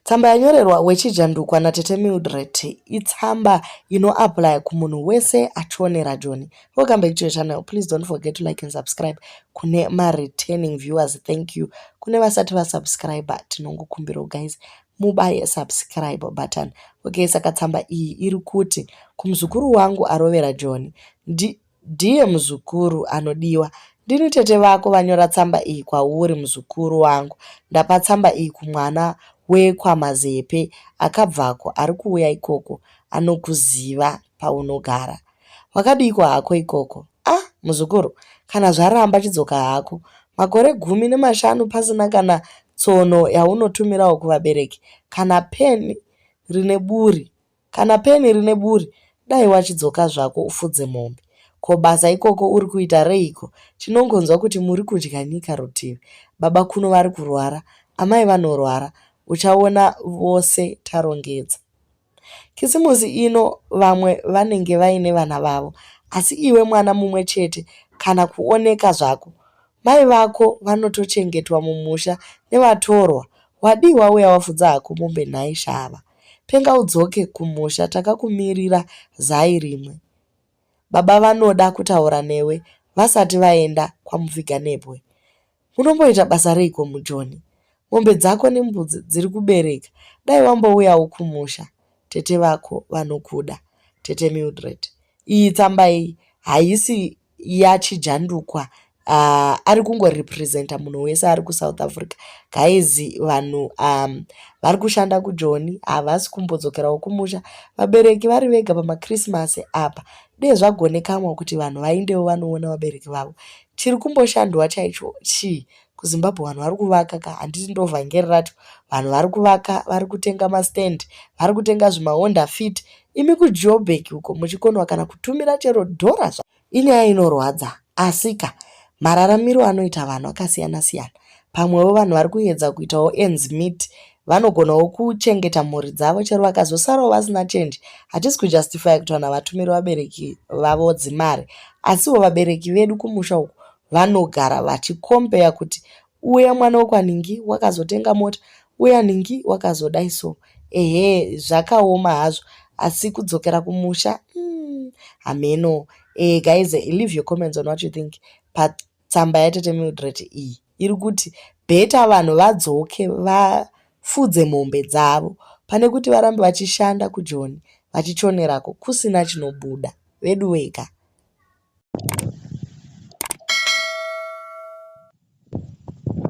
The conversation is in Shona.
Tsamba yanyorerwa wechijandukwa natete Mildred itsamba inoapplya kumunhu wese achionera Joni. Welcome back to your channel. Please don't forget to like and subscribe. Kune mareturning viewers, thank you. Kune vasati vasubscribe, tinongokumbirawo guys mubaye subscribe button. Okay, saka tsamba iyi iri kuti kumuzukuru wangu arovera Joni. Ndiye muzukuru anodiwa. Ndini tete vako vanyora tsamba iyi kwauri muzukuru wangu. Ndapa tsamba iyi kumwana wekwaMazepe akabvako ari kuuya ikoko anokuziva paunogara. Wakadiko hako ikoko? Ah muzukuru, kana zvaramba chidzoka hako. Makore 15 pasina kana tsono yaunotumirawo kuvabereki kana peni rine buri. Kana peni rine buri dai wachidzoka zvako ufudze mombe. Ko basa ikoko uri kuita reiko? Tinongonzwa kuti muri kudya nyika rutivi. Baba kuno vari kurwara, amai vanorwara. Uchaona vose tarongedza. Kisimusi ino vamwe vanenge vaine vana vavo asi iwe mwana mumwe chete kana kuoneka zvako. Mai vako vanotochengetwa mumusha nevatorwa. Wadii wauya wafudza hako mombe nhai Shava? Penga udzoke kumusha takakumirira zai rimwe. Baba vanoda kutaura newe vasati vaenda kwaMupfiganebwe. Munomboita basa reiko muJoni? Mombe dzako nembudzi dziri kubereka dai wambouyawo kumusha. Tete vako vanokuda. Tete Mildred. Iyi tsamba iyi haisi yachijandukwa ari kungorepresenta munhu wese ari kuSouth Africa. Guys vanhu vari kushanda kuJoni havasi kumbodzokerawo kumusha. Vabereki vari vega pamakirisimasi apa. Dei zvagonekamwa kuti vanhu vaendewo vanoona vabereki vavo. Chiri kumboshandwa chaicho chii? KuZimbabwe vanhu vari kuvaka ka handiti ndovhangeri racho. Vanhu vari kuvaka, vari kutenga mastand, vari kutenga zvimaHonda Fit. Imi kuJoburg uko muchikonwa kana kutumira chero dhora zva. Inyaya inorwadza asika mararamiro anoita vanhu akasiyana siyana. Pamwewo vanhu vari kuedza kuitawo ends meet vanogonawo kuchengeta mhuri dzavo chero vakazosarawo vasina chenji. Hatisi kujustifya kuti vanhu havatumiri vabereki vavo dzimari asiwo vabereki vedu kumusha uku vanogara vachikompeya kuti uya mwana wekwaningi wakazotenga mota, uya ningi wakazodai so. Ehe zvakaoma hazvo asi kudzokera kumusha hameno. Guys leave your comments on what you think patsamba yatete Mildred iyi iri kuti better vanhu vadzoke vafudze mombe dzavo pane kuti varambe vachishanda kuJoni vachichonerako kusina chinobuda. Vedu wega.